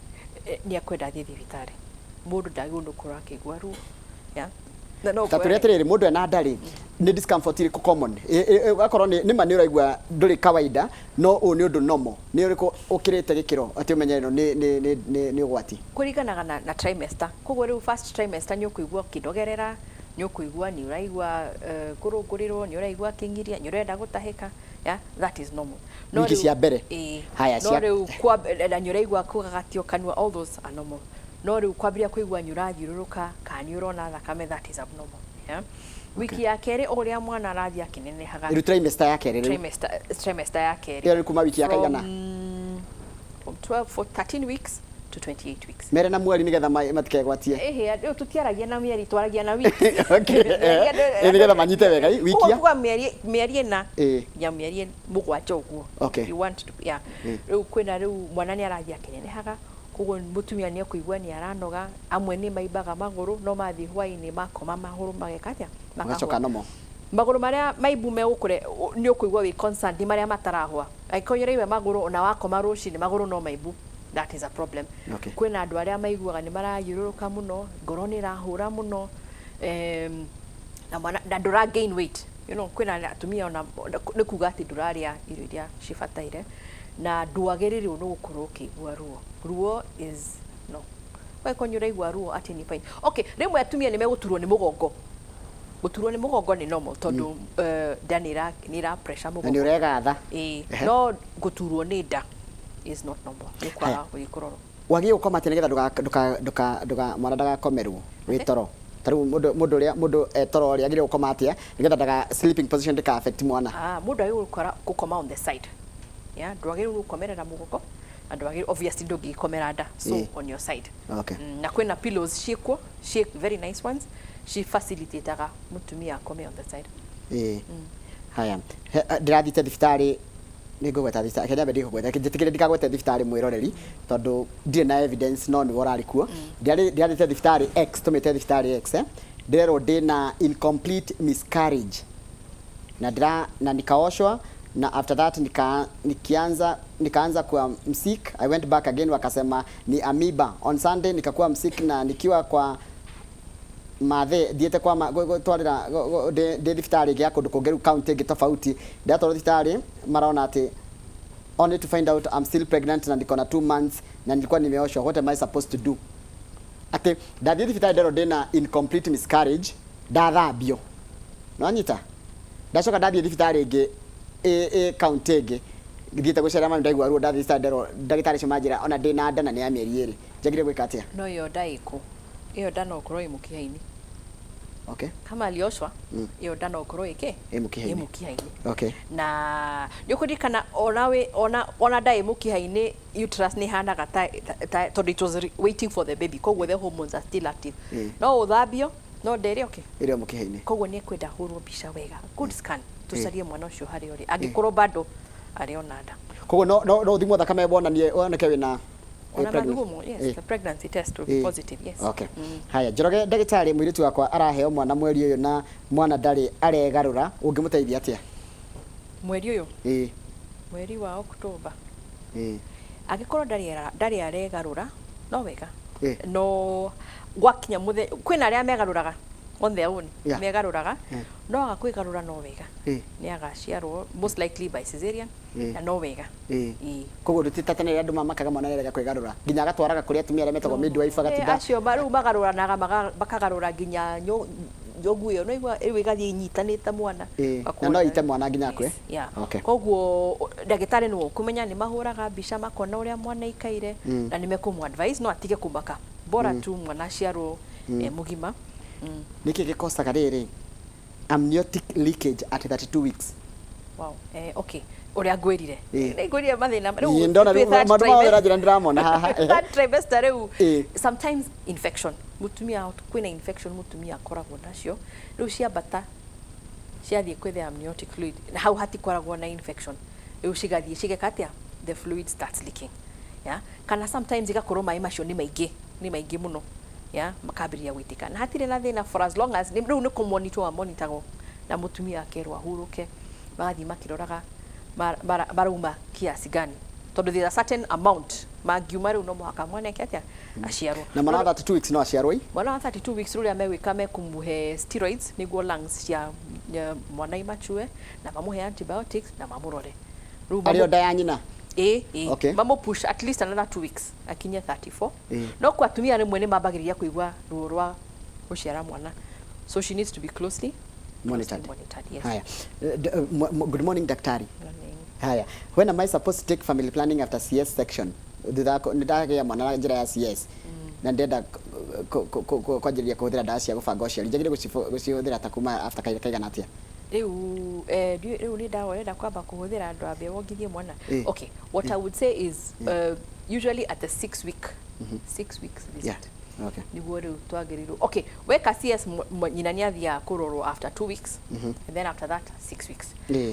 Nĩ akwenda athiĩ thibitarĩ. Mũndũ ndagĩrĩirwo nĩ gũkorwo akĩigua ruo. Yeah. Na no Ta tũrĩ ũkore- atĩrĩrĩ, mũndũ ena nda rĩ, nĩ discomfort ĩrĩkũ common? Ũgakorwo nĩ ma nĩ ũraigua ndũrĩ kawaida, no ũyũ nĩ ũndũ normal? Nĩ ũrĩkũ ũkĩrĩte gĩkĩro atĩ ũmenye ĩno nĩ ũgwati? Kũringanaga na trimester. Koguo rĩu first trimester nĩ ũkũigua ũkĩnogerera, nĩ ũkũigua nĩ ũraigua kũrũngũrĩrwo, nĩ ũraigua kĩng'iria, nĩ ũrenda gũtahĩka. Yeah, that is normal. No Wiki rĩu- cia mbere. Ĩĩ. Haya, no rĩu na nĩ ũraigua kũgagatio kanua, all those are normal. No rĩu kwambĩrĩria kũigua nĩ ũrathiũrũrũka kana nĩ ũrona thakame, that is abnormal. Yeah. Wiki ya kerĩ, o ũrĩa mwana arathiĩ akĩnenehaga. Rĩu trimester ya kerĩ rĩu. Trimester ya kerĩ. Ĩyo nĩ kuma wiki ya kaigana? From 12 for 13 weeks to 28 weeks. Mere na mweri nĩgetha matikegwatie. Ĩhĩ, rĩu tũtiaragia na mĩeri, twaragia na wiki. Okay, nĩgetha manyite wega wiki Koguo ya kuga mĩeri 4 nginya mĩeri 7 ũguo. You want to, yeah. Rĩu kwĩna rĩu mwana nĩ arathiĩ akĩnenehaga, koguo mũtumia nĩ ekũigua nĩ aranoga, amwe nĩ maimbaga magũrũ, no mathiĩ hwaĩ-inĩ makoma magũrũ mageka atĩa? Magacoka Makahũa. normal. Magũrũ marĩa maimbu megũkũre nĩ ũkũigua wĩ concerned nĩ marĩa matarahũa. Angĩkorwo nĩ ũraigua magũrũ ona wakoma rũcinĩ magũrũ no maimbu, that is a problem. Kwĩna andũ arĩa maiguaga nĩ marathiũrũrũka mũno, ngoro nĩ ĩrahũra mũno, na mwana na ndũra gain weight. Kwĩna atumia ona nĩ kuga atĩ ndũrarĩa irio iria cibataire na ndwagĩrĩirwo nĩ gũkorwo ũkĩigua ruo. Ruo is no. Weko nĩ ũraigua ruo at any point. Okay, rĩmwe atumia nĩ megũturwo nĩ mũgongo. Gũturwo nĩ mũgongo nĩ normal tondũ nda nĩ ĩra pressure Na nĩ mũgongo. ũregatha. Ĩĩ, no gũturwo nĩ nda is not normal. Nĩ kwaga gũthiĩ kũrorwo. Wagĩrĩirwo gũkoma atĩa nĩgetha ndũga ndũka ndũka ndũka mwana ndagakomerwo wĩ toro? Ta rĩu mũndũ ũrĩa mũndũ e toro rĩ, agĩrĩirwo gũkoma atĩa nĩgetha ndaga sleeping position ndĩka affect mwana? Ah, mũndũ agĩrĩirwo gũkoma on the side. Yeah, ndwagĩrĩirwo gũkomerera mũgongo na ndwagĩrĩirwo, obviously ndũngĩkomera nda, so on your side. Na kwĩna pillows ciĩkuo, ciĩ very nice ones, ci facilitate-aga mũtumia akome on the side. Ĩĩ. Haya, ndĩrathiĩte thibitarĩ, nĩ ngũgweta thibitarĩ, kenya ndikũgweta, njĩtĩkĩre ndikagwete thibitarĩ mwĩroreri tondũ ndirĩ na evidence, no nĩwe ũrarĩ kuo. Ndĩrathiĩte thibitarĩ X, tũmĩte thibitarĩ X, eh? Ndĩrerwo ndĩna incomplete miscarriage na ndĩra na nikaoshwa, na after that nikaanza kuwa msick. I went back again, wakasema ni amoeba. On Sunday nikakuwa msick, na nikiwa kwa mathe thiĩte kwa twarĩra ndĩ thibitarĩ ĩngĩ ya kũndũ kũngĩ, rĩu county ĩngĩ tofauti, ndĩratwarwo thibitarĩ marona atĩ only to find out I'm still pregnant na niko na 2 months na nilikuwa nimeoshwa. What am I supposed to do? Atĩ ndathiĩ thibitarĩ nderwo ndĩna incomplete miscarriage, ndathambio, nĩwanyita? Ndacoka ndathiĩ thibitarĩ ĩngĩ ĩ county ĩngĩ, thiĩte gũcera mami, ndaigua ruo, ndathiĩ thibitarĩ nderwo, ndagĩtarĩ acio manjĩra ona ndĩna nda na nĩ ya mĩeri 2. Njagĩrĩire gwĩka atĩa? No ĩyo nda ĩkũ? Ĩyo nda no ĩkorwo ĩ mũkiha-inĩ. Kama alioshwa, ĩyo nda no ĩkorwo ĩkĩ? Ĩ mũkiha-inĩ. Ĩ mũkiha-inĩ. Na nĩ ũkũririkana ona wĩ ona nda ĩ mũkiha-inĩ, uterus nĩ ĩhanaga ta tondũ it was waiting for the baby, koguo the hormones are still active. No ũthambio no nda ĩrĩ okay. Ĩrĩ o mũkiha-inĩ. Koguo nĩ ekwenda hũrwo mbica wega, good scan, tũcarie mwana ũcio harĩa ũrĩ angĩkorwo bado arĩ ona nda. Koguo no ũthimwo thakame wonanie woneke wĩna Ona pregnant. mathugumo, yes, the pregnancy test will be positive, yes. Okay. Haya, Njoroge, ndagĩtarĩ, mũirĩtu wakwa araheo mwana mweri ũyũ na mwana ndarĩ aregarũra, ũngĩmũteithia atĩa? Mweri ũyũ? Ĩĩ. Mweri wa Oktoba? Ĩĩ. Angĩkorwo ndarĩ aregarũra no wega. No gwakinya mũthenya kwĩna arĩa megarũraga on their own, megarũraga, no aga kwĩgarũra no wega, nĩ agaciarwo most likely by cesarean, na no wega. Ĩĩ. Koguo ndũtita tene rĩrĩa andũ mamakaga mwana nĩarega kwĩgarũra nginya agatwaraga kũrĩ atumia arĩa metagwo midwife agatinda. Acio rĩu magarũranaga makagarũra nginya njogu ĩyo no igua rĩu ĩgathiĩ inyitanĩte mwana. Na no ite mwana nginya akue? Yes, yeah. Koguo ndagĩtarĩ nĩwe ũkũmenya, nĩ mahũraga mbica makona ũrĩa mwana aikaire, na nĩ mekũmũ advise no atige kũmaka, bora tu mwana aciarwo mũgima. Nĩkĩ gĩkocaga rĩrĩ amniotic leakage at 32 weeks? Wow. Okay, ũrĩa ngwĩrire. Ĩĩ. Nĩ ngwĩrire mathĩna Ĩĩ, ndona twĩ rĩu third maũndũ mothe trimester. ũranjĩra nĩndĩramona haha. Third trimester rĩu, Ĩĩ. sometimes infection, mũtumia kwĩna infection mũtumia akoragwo nacio, rĩu ciambata ciathiĩ kwĩ the amniotic fluid, na hau hatikoragwo na infection, rĩu cigathiĩ cigeka atĩa, the fluid starts leaking, yeah? Kana sometimes igakorwo maĩ macio nĩ maingĩ, nĩ maingĩ mũno, yeah? Makambĩrĩria gwĩtĩka na hatirĩ na thĩna for as long as rĩu nĩ kũmonitor wamonitagwo na mũtumia akerwo ahurũke, magathiĩ makĩroraga marauma kiasi gani, tondũ there's a certain amount mangiuma rĩu no mũhaka mwana eke atĩa, aciarwo. Na mwana wa 32 weeks no aciarwo ĩ? Mwana wa 32 weeks, rũrĩa megwĩka, mekũmũhe steroids nĩguo lungs cia mwana imachue, na mamũhe antibiotics na mamũrore rĩu. Arĩ o nda ya nyina? Ĩ. Okay. Mamũ push at least another 2 weeks akinye 34. Ĩ. No kwa atumia rĩmwe nĩ mambagĩrĩria kũigua ruo rwa gũciara mwana, so she needs to be closely monitored. Monitored, yes. Haya. Good morning, daktari. Morning. Haya, when am I supposed to take family planning after CS section? Thutha nĩ ndagĩa mwana na njĩra ya CS na ndĩrenda kwanjĩrĩria kũhũthĩra ndawa cia gũbanga ũciari, njagĩrĩire gũcihũthĩra ta kuma after kahinda kaigana atĩa? Rĩu rĩu nĩ ndawa ũrenda kwamba kũhũthĩra andũ ambe wongithie mwana? Ĩ. Okay, what I would say is usually at the 6 weeks visit niguo rĩu twagĩrĩirwo. Okay, weka CS, nyina nĩ athiaga kũrorwo after 2 weeks, and then after that 6 weeks.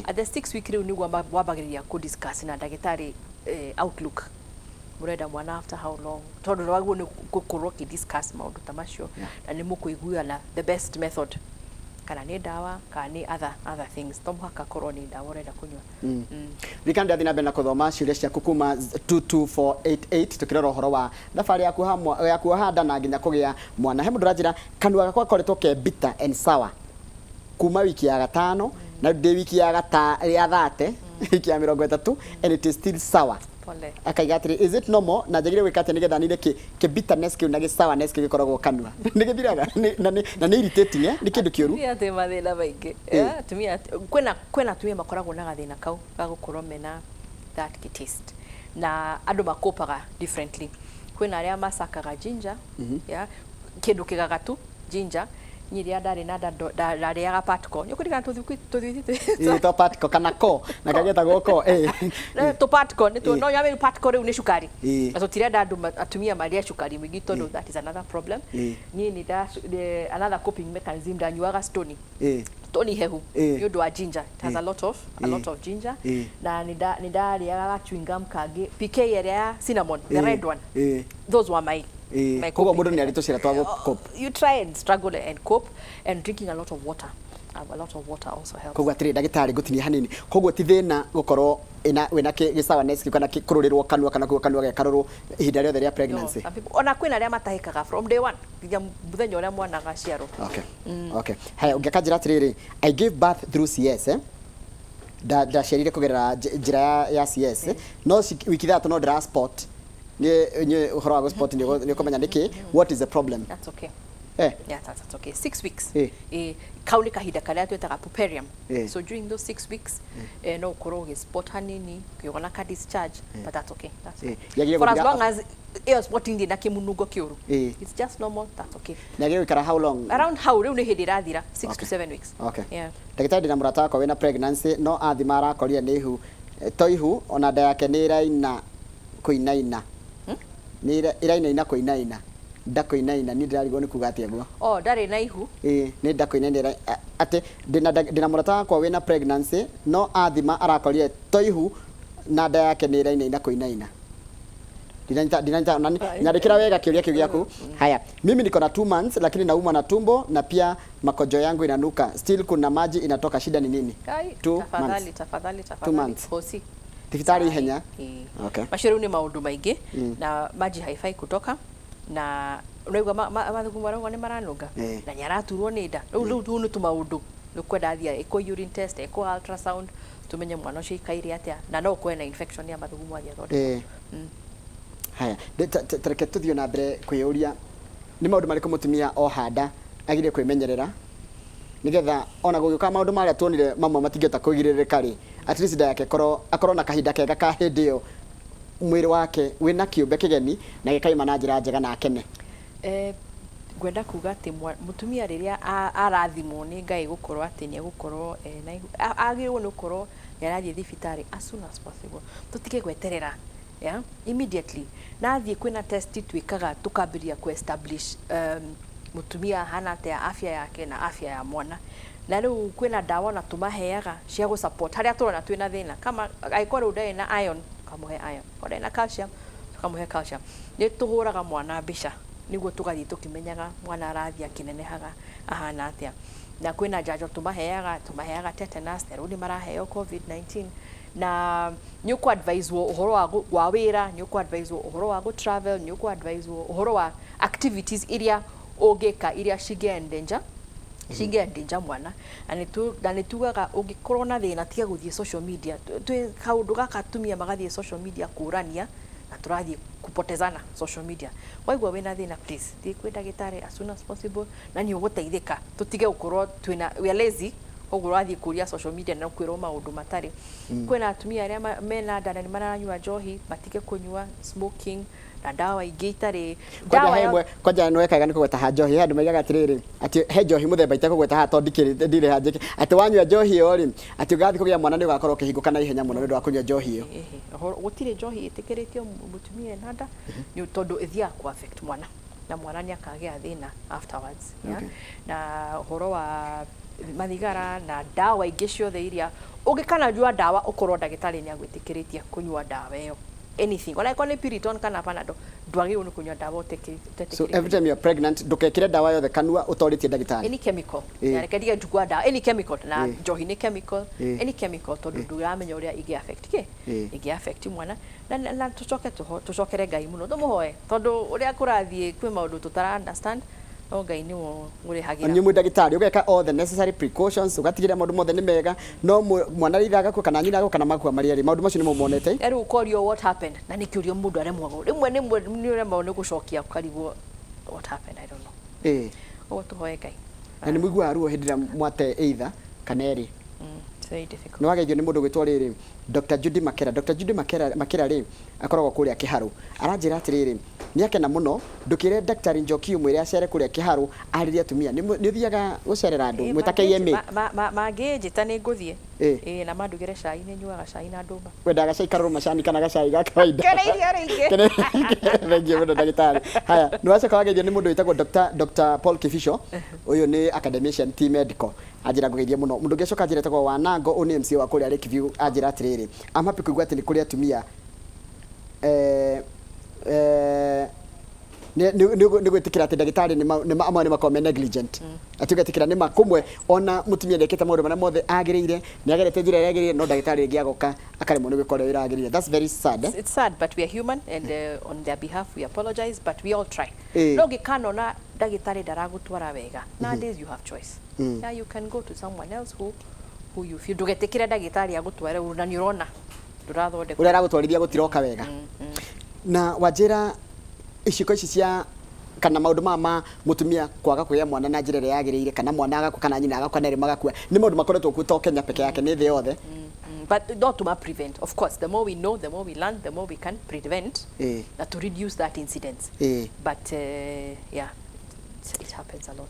At the 6 week rĩu nĩguo wambagĩrĩria kũ discuss na ndagĩtarĩ outlook, mũrenda mwana after how long, tondũ wagwo nĩ gũkorwo ũkĩ-discuss maũndũ ta macio na nĩ mũkũiguana the best method, kana nĩ ndawa kana nĩ other things. To mũhaka korwo nĩ ndawa ũrenda kũnyua. Ririkana ndathiĩ na mbere na kũthoma ciũria ciaku kuma 22488, tukĩrora ũhoro wa thabarĩ yaku ya kuoha nda na nginya kũgĩa mwana. He mũndũ ũranjĩra kanua gakwa koretwo ke bitter and sour kuma wiki ya gatano, na ndĩ wiki ya gata ya 30, wiki ya 30, and it is still sour. Pole. Akaiga atĩrĩ, is it normal, na njagĩrĩire gwĩka atĩa nĩgetha nine kĩ bitterness kĩu na gĩ sourness kĩu gĩkoragwo kanua? Nĩ gĩthiraga? Na nĩ irritating, eh? Nĩ kĩndũ kĩũru. Atumia atĩ mathĩna maingĩ. Ĩ. Atumia kwĩna atumia makoragwo na gathĩna kau ga gũkorwo mena that taste, na andũ makopaga differently. Kwĩna arĩa macakaga ginger, yeah, kĩndũ kĩgagatu ginger. Niĩ rĩrĩa ndarĩ na nda ndarĩaga Patco, nĩ ũkũririkana tũthuthi? Ĩ, to Patco kana ko na kagetagwo ko, ĩ. Tũ Patco nĩ Ĩ. no nyame Patco rĩu nĩ cukari. Ĩ. Na tũtirenda andũ atumia marĩe cukari mũingĩ tondũ that is another problem. Ĩ. Niĩ nĩ nda another coping mechanism, ndanyuaga Stoney. Stoney hehu Ĩ. nĩ ũndũ wa ginger. It has Ĩ. a Ĩ. lot of ginger. Ĩ. Na nĩ ndarĩaga ga chewing gum kangĩ, PK ĩrĩa ya cinnamon, the red one. Those were my my Koguo coping. mũndũ nĩ arĩ tũcĩra twa gũ-cope. You try and struggle and cope, and drinking a lot of water, a lot of water also helps. Koguo atĩrĩ, ndagĩtarĩ, ngũtinie hanini, koguo ti thĩna gũkorwo ĩna wĩna gĩ sourness kĩu kana kũrũrĩrwo kanua kana kuo kanua gekarũrwo ihinda rĩothe rĩa No, pregnancy? some people, ona kwĩna arĩa matahĩkaga from day one nginya mũthenya ũrĩa mwana agaciarwo. Okay, haya, ũngĩkanjĩra atĩrĩrĩ, I gave birth through CS, eh? Ndaciarire kũgerera njĩra ya CS, no wiki 3 no ndĩra spot. Nĩ ũhoro wa gũ spot, nĩ ũkũmenya nĩkĩ. What is the problem? That's okay. Eh. Yeah, that's okay. 6 weeks. Eh. Kau nĩ kahinda karĩa twĩtaga puerperium. Eh. So during those 6 weeks, no ũkorwo ũgĩ spot hanini, ũkĩona ka discharge, but that's okay. That's Eh. okay. Yagĩrĩire For as gũthira long as ĩyo spotting ndĩ na kĩmunungo kĩũru. Eh. It's just normal, that's okay. Nĩ gũikara how long? Around hau rĩu nĩ hĩndĩ ĩrathira, 6 to 7 weeks. Okay. Yeah. Ndagĩtarĩ, ndĩna mũrata wakwa wĩna pregnancy, no athima arakorire nĩ ihu. To ihu, ona nda yake nĩ ĩraina kũinaina, nĩ ĩrainaina kũinaina, nda kũinaina. Niĩ ndĩrarigwo nĩ kuga atĩa guo. Oh, ndarĩ na ihu. Ĩĩ, nĩ nda kũinaina atĩ ndĩna mũrata wakwa wĩna pregnancy, no athima arakorire to ihu na nda yake nĩ ĩrainaina kũinaina. Ndinanyita nani, nyandĩkĩra wega kĩũria kĩu gĩaku. Haya, mimi niko na 2 months lakini naumwa na tumbo na pia makojo yangu inanuka, still kuna maji inatoka, shida ni nini? Kai, Two tafadhali, months. tafadhali, tafadhali. Months. Hosi. Thibitarĩ ihenya. Ĩĩ. Okay. Macio rĩu nĩ maũndũ maingĩ, na maji haifai kutoka, na ũraigua mathugumo marauga nĩ maranunga na nĩ araturwo nĩ nda. Rĩu tũu nĩ tũmaũndũ nĩ kwenda athiĩ ĩkwo urine test, ĩkwo ultrasound, tumenye mwana ũcio ikaire atĩa, na no ũkorwe na infection ya mathugumo athiĩ athondekwo. Haya, tareke tũthiĩ na mbere kwĩyũria nĩ maũndũ marĩkũ mũtumia oha nda agĩrĩire kwĩmenyerera nĩgetha ona gũgĩũka maũndũ marĩa tuonire mamwe matingĩhota kwĩgirĩrĩka rĩ, at least nda yake akorwo na kahinda kega ka hĩndĩ ĩyo mwĩrĩ wake wĩna kĩũmbe kĩgeni na gĩkaima na njĩra njega na akene. Ngwenda kuga atĩ mũtumia rĩrĩa arathimwo nĩ Ngai gũkorwo atĩ nĩ egũkorwo ena ihu, agĩrĩirwo nĩ gũkorwo nĩ arathiĩ thibitarĩ as soon as possible. Tũtige gweterera, yeah? Immediately. Na athiĩ kwĩna test twĩkaga tũkambĩrĩria kũ establish mũtumia ahana atĩa, afya yake na afya ya mwana. Na rĩu kwĩna ndawa ona tũmaheaga cia gũ support harĩa tũrona twĩna thĩna. Kama angĩkorwo rĩu ndarĩ na iron, tũkamũhe iron. Angĩkorwo ndarĩ na calcium, tũkamũhe calcium. Nĩ tũhũraga mwana mbica nĩguo tũgathiĩ tũkĩmenyaga mwana arathiĩ akĩnenehaga ahana atĩa. Na kwĩna njanjo tũmaheaga, tũmaheaga tetanus, na rĩu nĩ maraheo COVID-19. Na nĩ ũkũ advise wo ũhoro wa wĩra, nĩ ũkũ advise wo ũhoro wa gũ travel, nĩ ũkũ advise wo ũhoro wa activities iria ũngĩka iria cingĩ endanger mwana. Na nĩ tugaga ũngĩkorwo na thĩna, tiga gũthiĩ social media. Twĩ kaũndũ gaka atumia magathiĩ social media kũrania na tũrathiĩ kupotezana social media. Waigua wĩna thĩna, please thiĩ kwĩ ndagĩtarĩ as soon as possible na nĩ ũgũteithĩka. Tũtige gũkorwo twĩna, we are lazy, koguo ũrathiĩ kũria social media na kwĩrwo maũndũ matarĩ. Kwĩna atumia arĩa mena nda na nĩ maranyua njohi, matige kũnyua, smoking na ndawa ingĩ itarĩ Kwanja ndawa he ĩmwe kwanja nĩ wekaga nĩ kũgweta ha njohi, he andũ maigaga atĩrĩrĩ atĩ he njohi mũthemba itekũgweta haha tondũ ndikĩrĩ ndirĩ hanjĩke, atĩ wanyua njohi ĩyo rĩ, atĩ ũgathiĩ kũgĩa mwana nĩ ũgakorwo ũkĩhingũka na ihenya mũno nĩ ũndũ wa kũnyua njohi ĩyo. Ĩhĩ, gũtirĩ njohi ĩtĩkĩrĩtio mũtumia ena nda nĩ tondũ ĩthiaga kũ affect mwana na mwana nĩ akagĩa thĩna afterwards, yeah? Na ũhoro wa mathigara na ndawa ingĩ ciothe iria ũngĩkananyua ndawa, ũkorwo ndagĩtarĩ nĩ agwĩtĩkĩrĩtie kũnyua ndawa ĩyo, anything, ona ĩkorwo nĩ Piriton kana Panadol, ndwagĩrĩirwo nĩ kũnyua ndawa ũtetĩkĩrĩtio. So every time you are pregnant, ndũkekĩre ndawa yothe kanua ũtorĩtie ndagĩtarĩ. Any chemical. Reke ndige njugua ndawa, any chemical, na njohi nĩ chemical. Any chemical, tondũ ndũramenya ũrĩa ĩngĩ affect kĩ ĩngĩ affect mwana. Na tũcoke tũcokere Ngai mũno, tũmũhoe, tondũ ũrĩa kũrathiĩ kwĩ maũndũ tũtara understand, no Ngai nĩwe ũrĩhagĩra. Nĩ mwĩ ndagĩtarĩ ũgeka all the necessary precautions, ũgatigĩrĩra maũndũ mothe nĩ mega, no mwana rĩitha agakua kana nyina agakua kana makua marĩ erĩ, maũndũ macio nĩmo monete. Rĩu ũkorio what happened, na nĩ kĩũrio mũndũ aremagwo rĩmwe nĩ ũremagwo nĩ gũcokia, ũkarigwo what happened, I don't know. Ũguo tũhoe Ngai. Na nĩ mũiguaga ruo hĩndĩ ĩrĩa mwate either kana erĩ? It's very difficult. Nĩ wageithio nĩ mũndũ gwĩtwo rĩrĩ Dr. Judy Makera. Dr. Judy Makera, Makera rĩ akoragwo kũrĩa Kĩharũ, aranjĩra atĩrĩrĩ, nĩ akena mũno, ndũkĩre Dr. Njoki ũmwĩre acere kũrĩa Kĩharũ arĩrie atumia. Nĩ ũthiaga gũcerera andũ mwĩta KMA? Mangĩnjĩta nĩ ngũthiĩ. Ĩĩ, na mandugĩre cai, nĩ nyuaga cai na ndũma. Wendaga gacai karũrũ macani kana gacai ga kawaida? Kereirio rĩingĩ. Thengiũ mũno ndagĩtarĩ. Haya, nĩ wacoka wageithio nĩ mũndũ wĩtagwo Dr. Paul Kibicho. Ũyũ nĩ academician, ti medical, anjĩra ngũgeithie mũno. Mũndũ ũngĩ acoka anjĩra etagwo Wanango, ũyũ nĩ MCA wa kũrĩa Lakeview, anjĩra atĩrĩrĩ, I'm happy kũigua atĩ nĩ kũrĩ atumia nĩ gwĩtĩkĩra atĩ ndagĩtarĩ amwe nĩ makoragwo me negligent, atĩ ũgetĩkĩra nĩ ma kũmwe ona mũtumia nĩekĩte maũndũ marĩa mothe agĩrĩire, nĩ agerete njĩra ĩrĩa yagĩrĩire, no ndagĩtarĩ rĩngĩ agoka akaremwo nĩ gwĩka ũrĩa wĩra agĩrĩire. That's very sad, eh? It's sad, but we are human and on their behalf we apologize, but we all try. No ngĩkanona ndagĩtarĩ ndaragũtwara wega, nowadays you have choice. Yeah, you can go to someone else who you feel. Ndũgetĩkĩre ndagĩtarĩ agũtware na nĩ ũrona ndũrathondekwo. Ũrĩa aragũtwarithia gũtiroka wega. Na wanjĩra iciko ici cia kana maũndũ maya ma mũtumia kwaga kũgĩa mwana na njĩra ĩrĩa yagĩrĩire, kana mwana agakua kana nyina agakua kana erĩ magakua, nĩ maũndũ makoretwo kuo to Kenya peke yake, nĩ thĩ yothe. But not to prevent. Of course, the more we know, the more we learn, the more we can prevent na to reduce that incidence. But yeah, it happens a lot.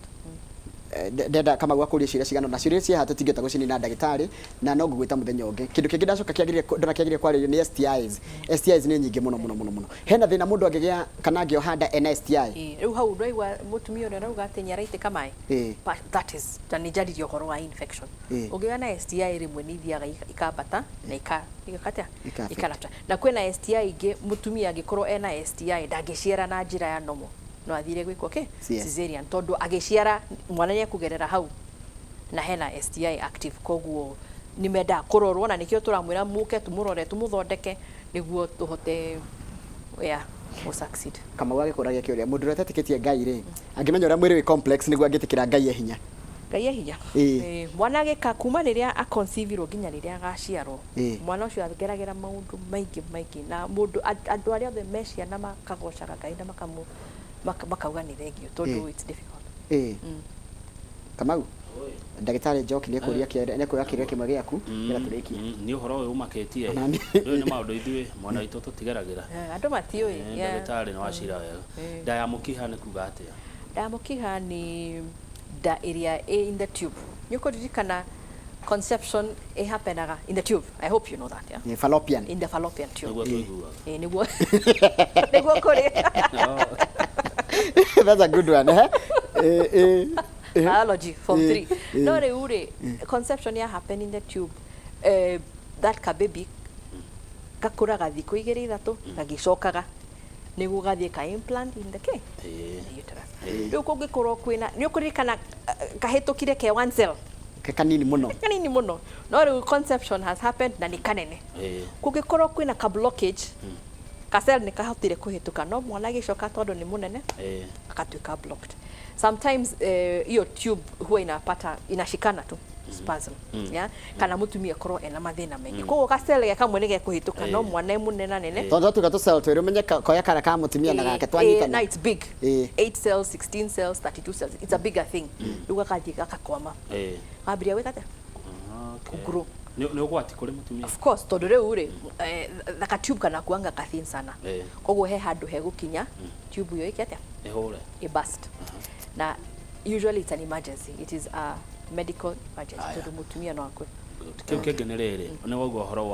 Ndenda kama gwa kũria ciũria cigana na ciũria ciĩ haha tũtingĩhota gũcinina ndagĩtarĩ, na no ngũgwĩta mũthenya ũngĩ. Kĩndũ kĩngĩ ndacoka kĩagĩrĩire ndona kĩagĩrĩire kwarĩrio nĩ STIs. STIs nĩ nyingĩ mũno mũno mũno mũno. Hena thĩna mũndũ angĩgĩa kana angĩoha nda ena STI? Ĩĩ, rĩu hau ndwaigua mũtumia ũrĩa arauga atĩ nĩ araitĩka maĩ. But that is, na nĩ njaririe ũhoro wa infection. Ũngĩgĩa na STI rĩmwe nĩ ithiaga ikambata na ika atĩa? Ika affect. Ikarapta. Na kwĩna STI ingĩ, mũtumia angĩkorwo ena STI ndangĩciara na njĩra ya normal, no athire gwĩkwo kĩ? CS. Cesarean, tondũ agĩciara mwana nĩ ekũgerera hau na hena STI active, koguo nĩ mendaga kũrorwo na nĩkĩo tũramwĩra mũke tũmũrore tũmũthondeke nĩguo tũhote, yeah, gũ succeed. Kamau agĩkũragia kĩũria, mũndũ ũrĩa ũtetĩkĩtie Ngai rĩ, angĩmenya ũrĩa mwĩrĩ wĩ complex nĩguo angĩtĩkĩra Ngai e hinya? Ngai e hinya. Mwana agĩka kuma rĩrĩa aconceivirwo nginya rĩrĩa agaciarwo, mwana ũcio ageragĩra maũndũ maingĩ maingĩ, na mũndũ andũ arĩa othe me ciana makagocaga Ngai na makauga nĩ thengio tondũ it's difficult. Kamau, ndagĩtarĩ Njoki nĩ ekũria kĩũria kĩmwe gĩaku nĩgetha tũrĩkie. Nĩ ũhoro ũyũ ũmakĩtie. Ona niĩ. Ũyũ nĩ maũndũ ithuĩ mwena witũ tũtigeragĩra. Andũ matiũĩ. Ndagĩtarĩ nĩ wacira wega. Nda ya mũkiha nĩ kuga atĩa? Nda ya mũkiha nĩ nda ĩrĩa ĩ in the tube. Nĩ ũkũririkana conception ĩhappenaga in the tube. I hope you know that, yeah? Nĩ fallopian. In the fallopian tube. Nĩguo tũiguaga. Ĩ, nĩguo kũrĩ. That's a good one, eh? Eh, eh. Biology form 3. Eh. No rĩu rĩ, conception ya happen in the tube, that ka baby gakũraga thikũ igĩrĩ ithatũ gagĩcokaga nĩguo gathiĩ ka implant in the K the uterus. Rĩu kũngĩkorwo kwĩna, nĩ ũkũririkana kahĩtũkire ke one cell. Ke kanini mũno. Kanini mũno, no rĩu conception has happened na nĩ kanene. Kũngĩkorwo kwĩna ka blockage, ka cell nĩ kahotire kũhĩtũka, no mwana agĩcoka tondũ nĩ mũnene akatuĩka blocked. Sometimes hiyo tube huwa inapata inashikana tu, spasm, yeah? Kana mutumia akorwo ena mathĩna maingĩ, koguo gacell ge kamwe nĩ gekũhĩtũka, no mwana e mũnene nene. Tondũ twatuĩka tũcell twĩrĩ ũmenye koya kara ka mũtumia na gake Na twanyitana. it's big. 8 cells, 16 cells, 32 cells, it's a bigger thing. Rĩu gagathiĩ gakakwama, gambĩrĩria gwĩka atĩa? Okay. Kũgrow. Nĩ ũgwati kũrĩ mũtumia. Of course, tondũ rĩu rĩ, ka tube kana kuanga ka thin sana. Koguo he handũ hegũkinya tube ĩyo ĩke atĩa? Ĩhũre. A burst. Na usually it's an emergency, it is a medical emergency. Aya. Tondũ mũtumia no akue. Good. Kĩu kĩngĩ nĩ rĩrĩ, nĩ waigua ũhoro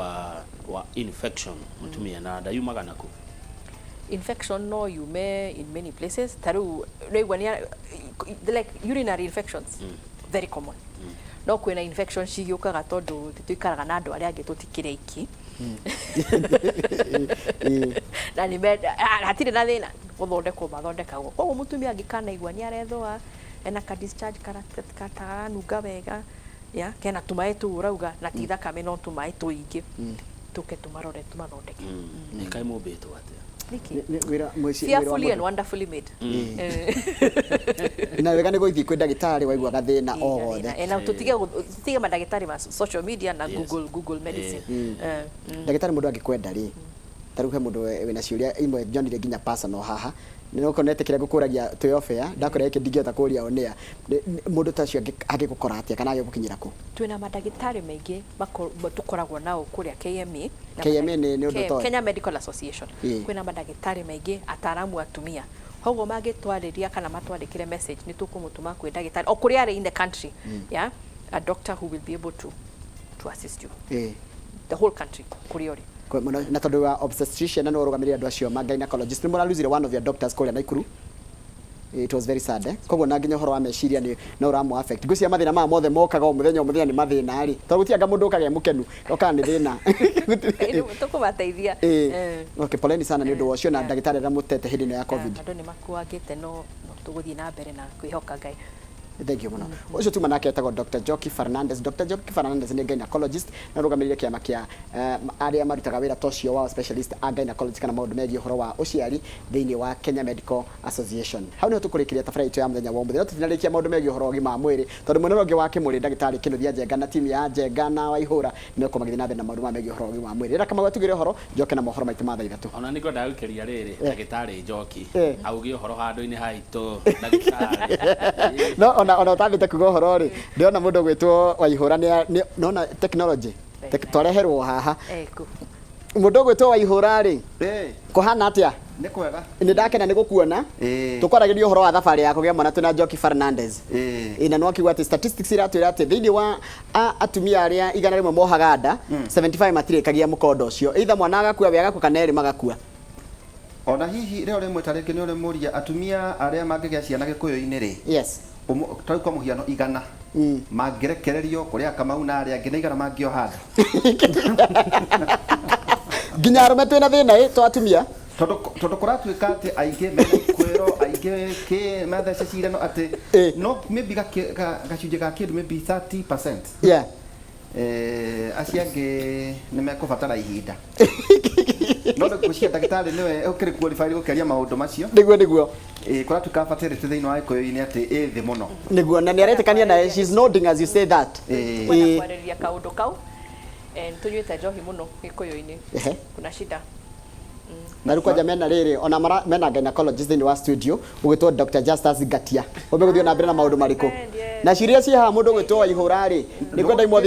wa infection mũtumia na nda yumaga naku? Infection no yume in many places. Ta rĩu nĩigua nĩ like urinary infections, very common. No kwĩna infection cigĩũkaga tondũ tũikaraga na andũ arĩa angĩ tũtikĩrĩ aiki na nĩ hatirĩ na thĩna gũthondekwo mathondekagwo. Koguo mũtumia angĩkanaigua nĩ arethũa, ena ka discharge kataranunga wega, ya kena tũmaĩ tũu ũrauga na ti thakame no tũmaĩ tũingĩ, tũke tũmarore tũmathondeke. Nĩ kaĩ mũmbĩtwo atĩa? Nĩkĩ? Wĩra mũciĩ. Fearfully and wonderfully made. Na wega nĩ gũthiĩ kwĩ ndagĩtarĩ waigua gathĩna o gothe. Na tũtige mandagĩtarĩ ma social media na Google medicine. Ndagĩtarĩ, mũndũ angĩkwenda rĩ, ta rĩu he mũndũ wĩna ciũria imwe njonire nginya personal haha, nĩ okorwo netĩkĩra ngũkũragia twĩ off air, ndakũra gĩkĩ ndingĩhota kũria on air. Mũndũ ta ũcio angĩgũkora atĩa kana angĩgũkinyĩra kũ? Twĩna mandagĩtarĩ maingĩ tũkoragwo nao kũrĩa KMA na KMA nĩ ũndũ ũtoĩ? Kenya Medical Association. Kwĩna mandagĩtarĩ maingĩ ataaramu atumia, koguo mangĩtwarĩria kana matwandĩkĩre message, nĩ tũkũmũtũma kwĩ ndagĩtarĩ o kũrĩa arĩ in the country, yeah? A doctor who will be able to assist you, the whole country, kũrĩa ũrĩ. Mũno, na tondũ wa obstetrician na nĩ ũrũgamĩrĩire andũ acio ma gynecologist, nĩ mũralosire one of your doctors kũrĩa Naikuru. It was very sad, eh? Koguo na nginya ũhoro wa meciria nĩ no ũramũ affect. Ngwĩciria mathĩna maya mothe mokaga o mũthenya o mũthenya nĩ mathĩna rĩ, tondũ gũtirĩ anga mũndũ ũkaga e mũkenu, okaga nĩ thĩna. Tũkũmateithia. Okay, poleni sana nĩ ũndũ wa ũcio na ndagĩtarĩ arĩa mũtete hĩndĩ ĩno ya COVID. Andũ nĩ makuangĩte, no tũgũthiĩ na mbere na kwĩhoka Ngai. Thank you mũno. Ũcio tuma nake etagwo Dr. Joki Fernandez. Dr. Joki Fernandez nĩ gynecologist na arũgamĩrĩire kĩama kĩa arĩa marutaga wĩra ta ũcio wa specialist a gynecologist kana maũndũ megiĩ ũhoro wa ũciari thĩinĩ wa Kenya Medical Association. Hau nĩho tũkũrĩkĩria tabarĩra itũ ya mũthenya wa ũmũthĩ. No tũtinarĩkia maũndũ megiĩ ũhoro wa ũgima wa mwĩrĩ tondũ mwena ũrĩa ũngĩ wa kĩmũrĩ ndagĩtarĩ Kĩnuthia Njenga na timu ya Njenga na Waihũra nĩmekorwo magĩthiĩ na mbere na maũndũ maya megiĩ ũhoro wa ũgima wa mwĩrĩ. Rĩrĩa Kamau atugĩre ũhoro, njoke na mohoro maitũ ma thaa 3. Ona nĩ ngwendaga gũikĩria rĩrĩ ndagĩtarĩ Njoki auge ũhoro handũ-inĩ haitũ ndagĩtarĩ. No ona ũtambĩte kuga ũhoro rĩ, ndĩrona mũndũ ũgwĩtwo Waihũra nona technology twareherwo haha. Ku. Mũndũ ũgwĩtwo Waihũra rĩ, kũhana atĩa? Nĩ kwega. Nĩ ndakena nĩ gũkuona. Tũkwaragĩria ũhoro wa thabarĩ ya kũgĩa mwana twĩna Njoki Fernandez. Ĩ, na nĩwakiuga atĩ statistics iratwĩra atĩ thĩinĩ wa atumia arĩa 100 mohaga nda, 75 matirĩkagia mũkondo ũcio, either mwana agakua we agakua kana erĩ magakua. Ona hihi rĩo rĩmwe ta rĩngĩ nĩ ũrĩmũria atumia arĩa mangĩgĩa ciana gĩkũyũ-inĩ rĩ, ta rĩu kwa mũhiano 100 mangĩrekererio kũrĩ Akamau na arĩa angĩ, nĩ 100 mangĩoha nda? Nginya arũme twĩna thĩna ĩ to atumia. Tondũ kũratuĩka atĩ aingĩ mena kwĩro aingĩ kĩ mathece cindano atĩ no maybe gacunjĩ ga kĩndũ maybe 30%, acio angĩ nĩ mekũbatara ihinda, no rĩu ngwĩciria ndagĩtarĩ nĩwe ũkĩrĩ qualified gũkĩaria maũndũ macio. Nĩguo. Kũratuĩka fertility thĩinĩ wa gĩkũyũ-inĩ atĩ ĩ thĩ mũno. Nĩguo, na nĩaretĩkania naye, she's nodding as you say that. Kwenda kwarĩrĩria kaũndũ kau. Tũnyuĩte njohi mũno gĩkũyũ-inĩ. Kuna shida. Na rĩu kwanja mena rĩrĩ ona mara, mena gynecologist thĩinĩ wa studio ũgwĩtwo Dr. Justus Ngatia, ũmegũthiĩ na mbere na maũndũ marĩkũ? Friend, yes. Na ciũria ciĩ haha mũndũ ũgwĩtwo Waihũra rĩ, nĩ kwenda imwe.